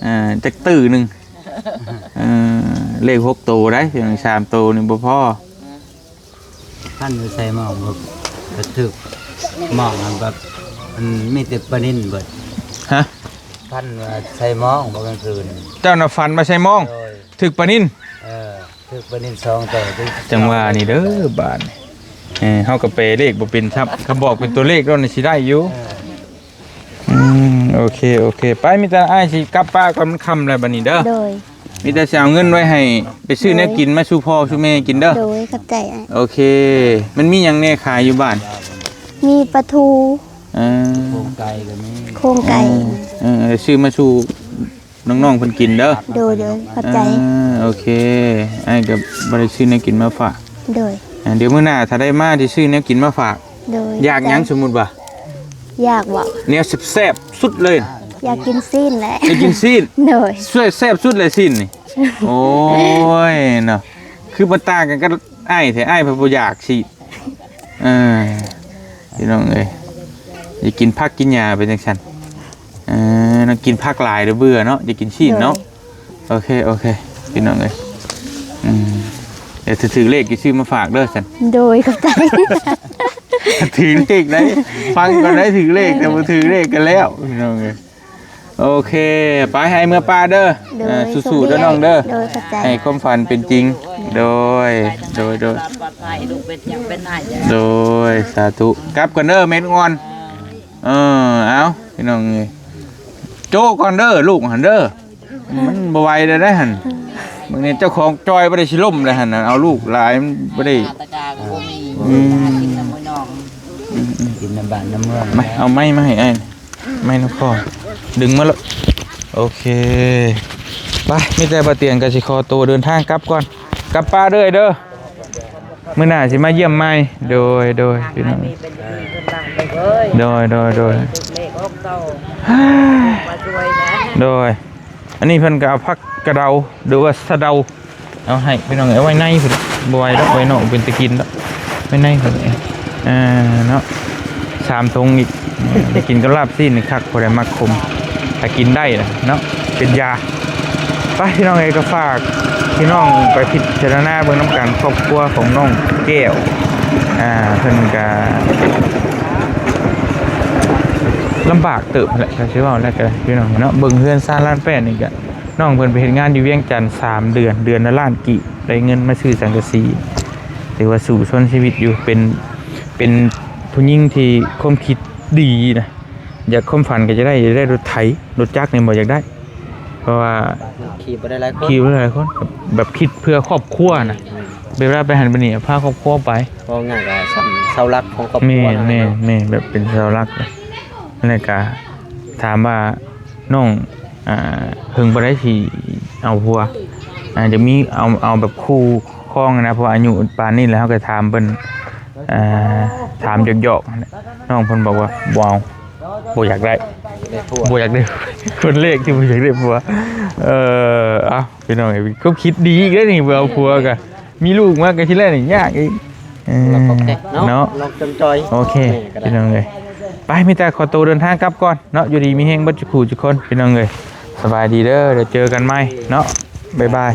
ເອີ ຈັກຕື້ໜຶ່ງ. ເອີ ເລກຫົກໂຕໄດ໋ ສາມໂຕນີ້ບໍ່ພໍ. ຄັນຢູ່ໃສ່ໝອງ ກໍຖືກໝອງ ແບບ ມັນມີແຕ່ປານິນເບິດ. ຮະ? ພັນວ່າໃສ່ໝອງ ບໍ່ກາງຄືນ. ເຈົ້ານະຝັນວ່າໃສ່ໝອງ ໂດຍ ຖືກປານິນ. ເອີ ຖືກປານິນສອງໂຕ. ຈັ່ງວ່ານີ້ເດີບາດນີ້. ເອີ ເຮົາກໍແປເລກບໍ່ເປັນຊ້ຳ ຄຳບອກເປັນຕົວເລກໂລດນີ້ຊິໄດ້ຢູ່. ເອີ ອືມ ໂອເຄ ໂອເຄ ໄປ ມີແຕ່ອ້າຍຊິກັບປະກ່ອນ ມັນຄ່ຳແລ້ວບາດນີ້ເດີ. ໂດຍ. ມີແຕ່ຊິເອົາເງິນໄວ້ໃຫ້ໄປຊື້ແນວກິນມາສູ່ພໍ່ສູ່ແມ່ກິນເດີ. ໂດຍ ຂອບໃຈອ້າຍ. ໂອເຄ ມັນມີຫຍັງແດ່ຂາຍຢູ່ບ້ານ? ມີປາທູ ເອີ ໂຄງໄກ່ກໍມີ ໂຄງໄກ່. ເອີ ເອີ ຊື້ມາສູ່ນ້ອງໆເພິ່ນກິນເດີ. ໂດຍ ໂດຍ ຂອບໃຈ. ເອີ ໂອເຄ ອ້າຍກໍບໍ່ໄດ້ຊື້ແນວກິນມາຝາກ. ໂດຍ. ອ່າ ດຽວມື້ໜ້າຖ້າໄດ້ມາຊິຊື້ແນວກິນມາຝາກ. ໂດຍ. ຢາກຫຍັງ ຂອບໃຈ. ສົມມຸດວ່າ ຢາກບໍ່ ແນວແຊບໆສຸດເລີຍ? ຢາກກິນຊີ້ນແຫຼະ. ຢາກກິນຊີ້ນ? ໂດຍ. ແຊບສຸດແຫຼະຊີ້ນນີ້. ໂອ້ຍເນາະ ຄືບໍ່ຕ່າງກັນກັບອ້າຍແທ້ ອ້າຍເພິ່ນບໍ່ຢາກຊີ້ນ. ເອີ ພີ່ນ້ອງເອີຍ ຢ່າກິນຜັກກິນຫຍ້າໄປຈັ່ງຊັ້ນ. ເອີ ເນາະ ກິນຜັກຫຼາຍແລ້ວເບື່ອເນາະ ຢ່າກິນຊີ້ນເນາະ. ໂດຍ. ໂອເຄ ໂອເຄ ພີ່ນ້ອງເອີຍ ອືມ ດຽວຖືກເລກຊິຊື້ມາຝາກເດີຊັ້ນ. ໂດຍ ຂອບໃຈ. ຖືກເລກໄດ໋ ຟັງກ່ອນໄດ໋ ຖືກເລກ ແຕ່ບໍ່ຖືກເລກກໍແລ້ວ ພີ່ນ້ອງເອີຍ. ໂອເຄ ໄປ ໃຫ້ເມືອປ່າເດີ. ໂດຍ. ເອີ ສູ້ໆເດີນ້ອງເດີ. ໂດຍ ຂອບໃຈ. ໃຫ້ຄວາມຝັນເປັນຈິງ. ໂດຍ ໂດຍ ໂດຍ ປອດໄພ ລູກເປັນຫຍັງເປັນໄຫ້. ໂດຍ ສາທຸ. ກັບກ່ອນເດີແມ່ລູກອ່ອນ. ເອີ ເອົາ ພີ່ນ້ອງເອີຍ ໂຈ້ກ່ອນເດີ ລູກຫັ້ນເດີ. ມັນບໍ່ໄຫວແລ້ວໄດ໋ຫັ້ນ. ບາງທີເຈົ້າຂອງຈ່ອຍບໍ່ໄດ້ຊິລົ້ມແລ້ວຫັ້ນ ເອົາລູກຫຼາຍມັນບໍ່ໄດ້. ຕາກາກໍບໍ່ມີ. ອືມ ກິນນຳໝູ່ນ້ອງ ອືມໆ ກິນນຳບ້ານນຳເມືອງ. ມາ ເອົາໄມ້ມາໃຫ້ອ້າຍ ໄມ້ນະຄອນ ດຶງມາໂລດ. ໂອເຄ ໄປ ມີແຕ່ບ່າວຕຽງກໍຊິຂໍໂຕເດີນທາງກັບກ່ອນ ກັບປ່າເດີ້ເດີ້. ມື້ໜ້າຊິມາຢ້ຽມໃໝ່. ໂດຍ ໂດຍ ພີ່ນ້ອງ ໂດຍ ໂດຍ ໂດຍ ໂດຍ. ອັນນີ້ເພິ່ນກໍເອົາຜັກກະເດົາ ຫຼືວ່າສະເດົາ ເອົາໃຫ້ພີ່ນ້ອງ ເອົາໄວ້ໃນພຸ້ນ ບໍ່ໄຫວດອກ ໄວ້ນອກເປັນຕາກິນດອກ ໄວ້ໃນພຸ້ນ. ອ່າ ເນາະ ສາມຖົງອີກ ໄດ້ກິນກັບລາບຊີ້ນນີ້ຄັກ ຜູ້ໃດມັກຂົມ ຖ້າກິນໄດ້ນະເນາະ ເປັນຢາ. ໄປ ພີ່ນ້ອງເອີຍ ກໍຝາກພີ່ນ້ອງໄປພິຈາລະນາເບິ່ງນຳກັນ ຄອບຄົວຂອງນ້ອງແກ້ວ ອ່າ ເພິ່ນກະລຳບາກເຕີບຫັ້ນແຫຼະ ກໍຊິເວົ້າແລ້ວກໍໄດ້ ພີ່ນ້ອງເນາະ. ເບິ່ງເຮືອນຊານລ້ານແປດນີ້ກະ ນ້ອງເພິ່ນໄປເຮັດງານຢູ່ວຽງຈັນສາມເດືອນ ເດືອນລະລ້ານກີບ ໄດ້ເງິນມາຊື້ສັງກະສີ ຖືວ່າສູ້ຊົນຊີວິດຢູ່ ເປັນ ເປັນຜູ້ຍິງທີ່ຄວາມຄິດດີນະ ຢາກ ຄວາມຝັນກໍຢາກໄດ້ ຢາກໄດ້ລົດໄຖ ລົດຈັກນີ້ບໍ່ຢາກໄດ້ ເພາະວ່າ ຂີ່ບໍ່ໄດ້ຫຼາຍຄົນ ຂີ່ບໍ່ໄດ້ຫຼາຍຄົນ ແບບຄິດເພື່ອຄອບຄົວນະ ແມ່ນໆ ເວລາໄປຫັ້ນໄປນີ້ ພາຄອບຄົວໄປ ເວົ້າງ່າຍກໍສ່ຳເສົາຫຼັກຂອງຄອບຄົວ ແມ່ນໆ ແມ່ນ ແບບເປັນເສົາຫຼັກ ແລ້ວກະຖາມວ່ານ້ອງ ອ່າ ເຫິງປານໃດຊິເອົາຜົວ ອ່າ ຈະມີເອົາ ເອົາແບບຄູ່ຄອງນະ ເພາະວ່າອາຍຸປານນີ້ແລ້ວ ເຮົາກໍຖາມເພິ່ນ ອ່າ ຖາມຫຍອກໆ ນ້ອງເພິ່ນບອກວ່າບໍ່ເອົາ ບໍ່ຢາກໄດ້ ບໍ່ຢາກໄດ້ ຄົນແລກທີ່ບໍ່ຢາກໄດ້ຜົວ. ເອີ ເອົ້າ ພີ່ນ້ອງເອີຍ ຄວາມຄິດດີອີກເດ້ນີ້ ບໍ່ເອົາຜົວກະ ມີລູກມາກະທີແລກນີ້ຍາກອີກ ເອີ ເນາະ ເນາະ ລອງຈົມຈອຍ. ໂອເຄ ພີ່ນ້ອງເອີຍ ໄປ ມີແຕ່ຂໍໂຕເດີນທາງກັບກ່ອນເນາະ ຢູ່ດີມີແຮງເບິດທຸກຜູ້ທຸກຄົນ ພີ່ນ້ອງເອີຍ ສະບາຍດີເດີ້ ດຽວເຈີກັນໃໝ່ເນາະ ບາຍບາຍ.